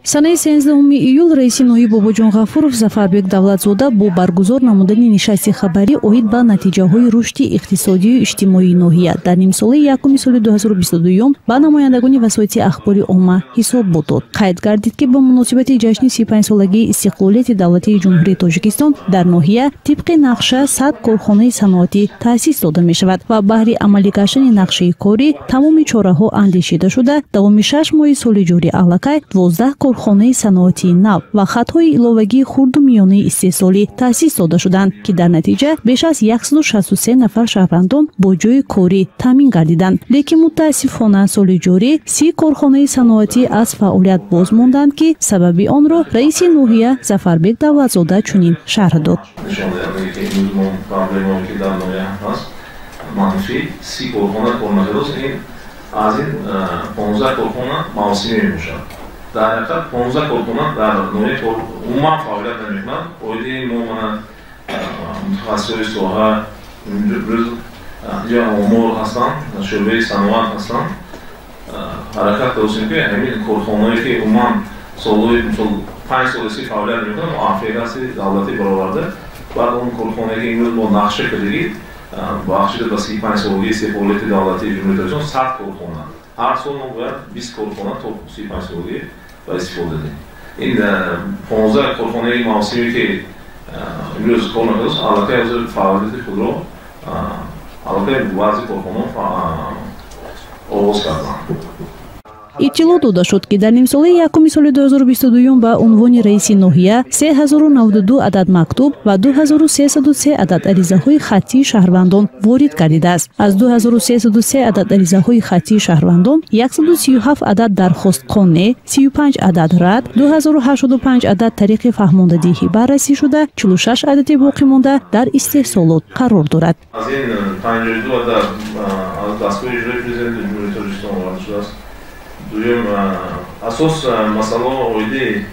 Санаи 13 июл раиси ноҳияи Бобоҷон Ғафуров Зафарбек Давлатзода бо баргузор намудани нишасти хабарӣ оид ба натиҷаҳои рушди иқтисодию иҷтимоии ноҳия дар нимсолаи якуми соли 2022 ба намояндагони васоити ахбори омма ҳисобот дод. Қайд гардид, ки бо муносибати ҷашни 35-солагии истиқлолияти давлатии Ҷумҳурии Тоҷикистон дар ноҳия тибқи нақша 100 корхонаи саноатӣ таъсис дода мешавад ва баҳри амалӣ гаштани нақшаи корӣ тамоми чораҳо андешида шуда, давоми 6 моҳи соли ҷорӣ аллакай 12 корхонаи саноатии нав ва хатҳои иловагии хурду миёнаи истеҳсолӣ таъсис дода шуданд, ки дар натиҷа беш аз 163 нафар шаҳрвандон бо ҷойи корӣ таъмин гардиданд. Лекин мутаассифона соли ҷорӣ 30 корхонаи саноатӣ аз фаъолият боз монданд, ки сабаби онро раиси ноҳия Зафарбек Давлатзода чунин шарҳ дод. Манфӣ 30 корхона кор накардааст, ин аз ин 15 корхона мавсимӣ мебошад. Дар ҳақиқат 15 корхона дар ноҳия умуман фаъолият намекунанд. Оиди мо мана мутахассисои соҳа имрӯз ҷо омор ҳастанд, шӯъбаи саноат ҳастанд. Ҳаракат кардем, ки ҳамин корхонаое ки умуман солҳои мисол 5 сол фаъолият мекунанд, мо афигаси давлатӣ бароварда, баъд он корхонае ки имрӯз мо нақша кардагӣ бахшида ба 35-солагии истиқлолияти давлатии Ҷумҳурии Тоҷикистон 100 корхона. Ҳар сол мо бояд 20 корхона то 35-солагӣ ба истифода диҳем. Ин 15 корхонаи мавсимӣ ки имрӯз кор накардааст, аллакай ҳозир фаъолияти худро аллакай баъзе корхонаҳо оғоз карданд. Иттилоъ дода шуд, ки дар нимсолаи якуми соли 2022 ба унвони раиси ноҳия 3092 адад мактуб ва 2303 адад аризаҳои хаттии шаҳрвандон ворид гардидааст. Аз 2303 адад аризаҳои хаттии шаҳрвандон 137 адад дархост қонеъ, 35 адад рад, 2085 адад тариқи фаҳмондадиҳӣ баррасӣ шуда, 46 адади боқӣ монда дар истеҳсолот қарор дорад. Аз ин 52 адад аз дастгоҳи иҷроии Президенти Ҷумҳурии Тоҷикистон оварда шудааст. Дуюм, асос масъалаҳо оиди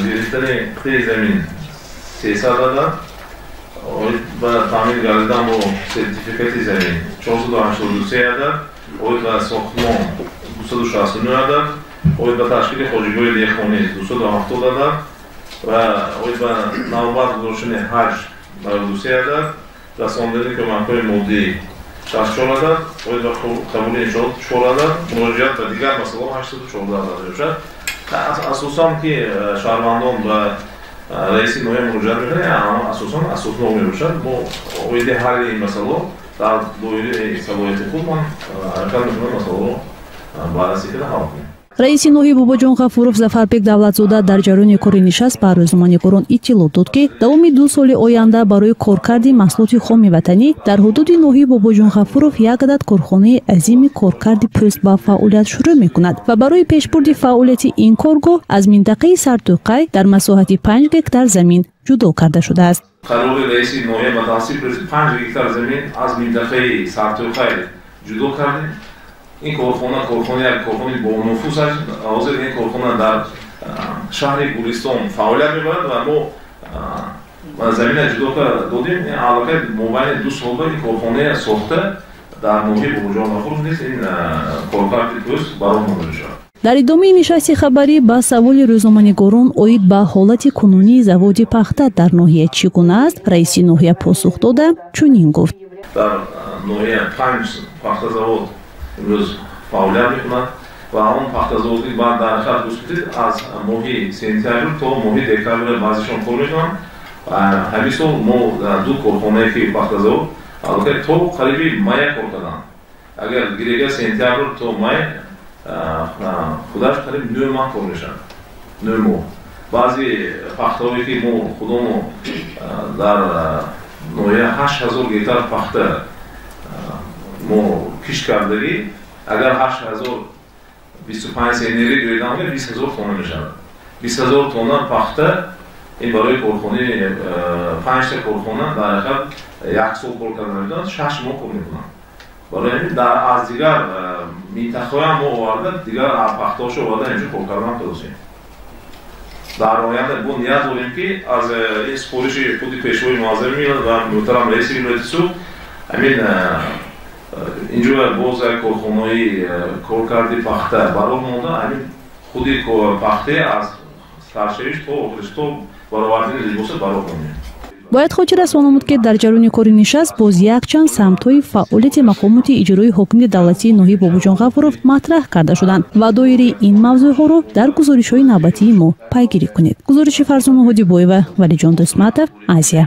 гирифтани қитъаи замин 300 адад, оид ба таъмин гардидан бо сертификати замин 483 адад, оид ба сохтмон 269 адад, оид ба ташкили хоҷагиҳои деҳқонӣ 270 адад ва оид ба навбат гузоштани ҳаҷ 93 адад, расондани кӯмакҳои моддӣ 64 адад, оид ба қабули иншоот 4 адад, муроҷиат ба дигар масъалаҳо 814 адад мебошад. Асосан ки шаҳрвандон ба раиси ноҳия муроҷиат мекунанд, асосан асоснок мебошад. Мо оиди ҳалли ин масъалаҳо дар доираи салоҳияти худ ман ҳаракат мекунам масъалаҳоро баррасӣ карда ҳал кунем. Раиси ноҳияи Бобоҷон Ғафуров Зафарбек Давлатзода дар ҷараёни кори нишаст ба рӯзноманигорон иттилоъ дод, ки давоми 2 соли оянда барои коркарди маҳсулоти хоми ватанӣ дар ҳудуди ноҳияи Бобоҷон Ғафуров як адад корхонаи азими коркарди пӯст ба фаъолият шурӯъ мекунад ва барои пешбурди фаъолияти ин коргоҳ аз минтақаи Сартӯқай дар масоҳати 5 гектар замин ҷудо карда шудааст. Қарори раиси ноҳия ба тасвиб расид, 5 гектар замин аз минтақаи Сартӯқай ҷудо кардем. Ин корхона корхона як корхонаи бонуфуз аст. Ҳозир ин корхона дар шаҳри Гулистон фаъолият мебарад ва мо замина ҷудо карда додем. Аллакай мобайни 2 сол ба ин корхонае сохта дар ноҳияи Бобоҷон Ғафуров низ ин коркарди пӯст ба роҳ монда мешавад. Дар идомаи нишасти хабарӣ ба саволи рӯзноманигорон оид ба ҳолати кунунии заводи пахта дар ноҳия чӣ гуна аст, раиси ноҳия посух дода чунин гуфт. Дар ноҳия 5 пахтазавод имрӯз фаъолият мекунад ва он пахтазаводи баъд дар ҳақиқат гӯш аз моҳи сентябр то моҳи декабр баъзешон кор мекунанд. Ҳамин сол мо 2 корхонае ки пахтазавод аллакай то қариби мая кор карданд. Агар гирега сентябр то май худаш қариб 9 моҳ кор мешавад, 9 моҳ. Баъзе пахтаҳое ки мо худомо дар ноҳия 8000 гектар пахта мо кишт кардагӣ, агар 8025 сентнери гӯедам, 20000 тонна мешавад. 20000 тонна пахта ин барои корхонаи 5 корхона дар ҳақиқат 1 сол кор карда наметавонад, 6 моҳ кор мекунанд. Барои ҳамин аз дигар минтақаҳоям мо оварда, дигар пахтаҳошо оварда инҷо кор кардан тавонем. Дар оянда бо ният дорем, ки аз ин супориши худи Пешвои муаззами миллат ва муҳтарам раиси вилояти Суғд ҳамин инҷо боз як корхонаи коркарди пахта ба роҳ монда, ҳамин Худи пахте аз саршавиш то охириш, то баровардани либоса бароҳ монем. Бояд хотиррасон намуд, ки дар ҷараёни кори нишаст боз якчанд самтҳои фаъолияти мақомоти иҷроии ҳокимияти давлатии ноҳияи Бобоҷон Ғафуров матраҳ карда шуданд ва доираи ин мавзӯъҳоро дар гузоришҳои навбатии мо пайгирӣ кунед. Гузориши Фарзона Ҳодибоева, Валиҷон Дӯстматов, Азия.